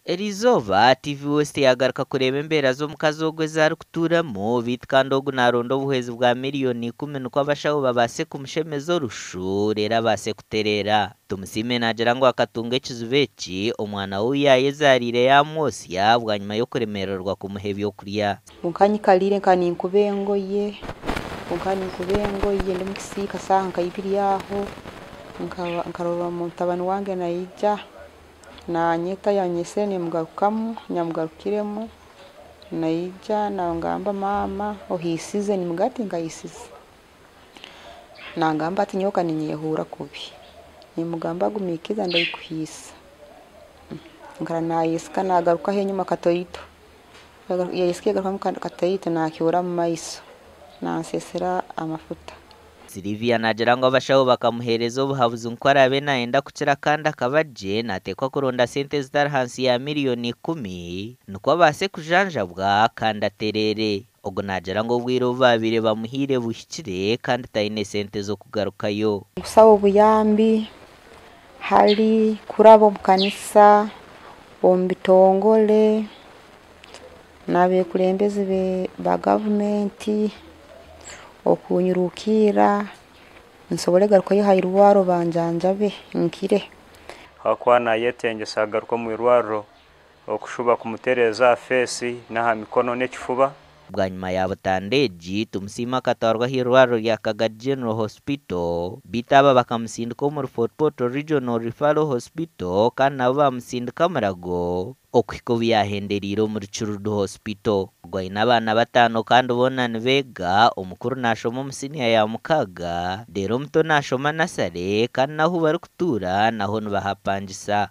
Eriizooba, TV West yaagaruka kureeba embeera z'omukazi ogu ezi arikutuuramu beitu kandi ogu naaronda obuhwezi bwa miriyoni ikumi nikwo abashaho babaase kumushemeza orushu reero abaase kutereera. Tumusiime naagira ngu akatunga ekizibu eki omwana we ou yaayezaariire yaamwotsya bwanyima y'okuremererwa kumuha ebyokurya. Nka nyikariire nka ninkuba engoye, nka ninkuba engoye ndi omu kisiika saaha nka ibiri aho, nkarora mutabani wange naija nanyeta yanyesire nimugarukamu nyamugarukiremu naija nangamba maama ohiisize nimugamba tinkahiisize nangamba ati nyowe kaninyehurra kubi nimugamba gumiikiriza ndakuhiisa nkara nayesika nagarukaho enyima katoito yayesika yagarukamu katoito nakyura mumaiso nansesera amafuta. Sylvia naagira ngu abashaho bakamuheereza obuhabuzi ngu ku araabe naayenda kukira kandi akaba gye naateekwa kuronda sente ezitari ahansi ya miriyoni ikumi nikwo abaase kujanjabwa kandi atereere. Ogu naagira ngu obwire obu baabaire bamuhaire buhikire kandi taine sente z'okugarukayo. Nkusaba obuyambi hari kuraba omu kanisa, omu bitongore, n'abekulembezi ba gavumenti okunyirukiira nsobole kugarukayo aha irwariro banjanjabe nkire. Ahakuba nayetengyesa kugaruka omu irwariro okushuba kumutereeza aha feesi n'aha mikono n'ekifuba. Bwanyima ya butanda egi, Tumusiime akatwarwa aha irwariro rya Kagadi General Hospital beitu aba bakamusindika omuri Fort Portal Regional Referral Hospital kandi nabo bamusindika Murago okuhika obu yaahendereire omuri Kiruddu Hospital. Ogu aine abaana bataano kandi boona nibeega, omukuru naashoma omu siniya ya mukaaga reero omuto naashoma nasare kandi n'ahu barikutuura naho nibahapangisa.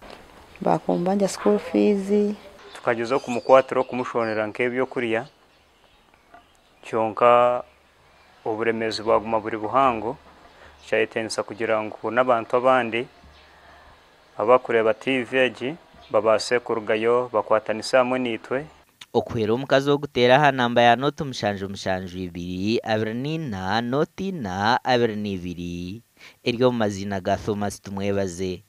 Bakumbanja school fees. Tukagyezaho kumukwatira okumushonera nk'ebyokurya kyonka oburemeezi bwaguma buri buhango kyayetengyesa kugira ngu n'abantu abandi abakureeba TV egi babaase kurugayo bakwatanise hamwe naitwe. Okuhwera omukazi ogu teera aha namba ya 072 24 04 22 eri omu maziina ga Thomas Tumwebaze.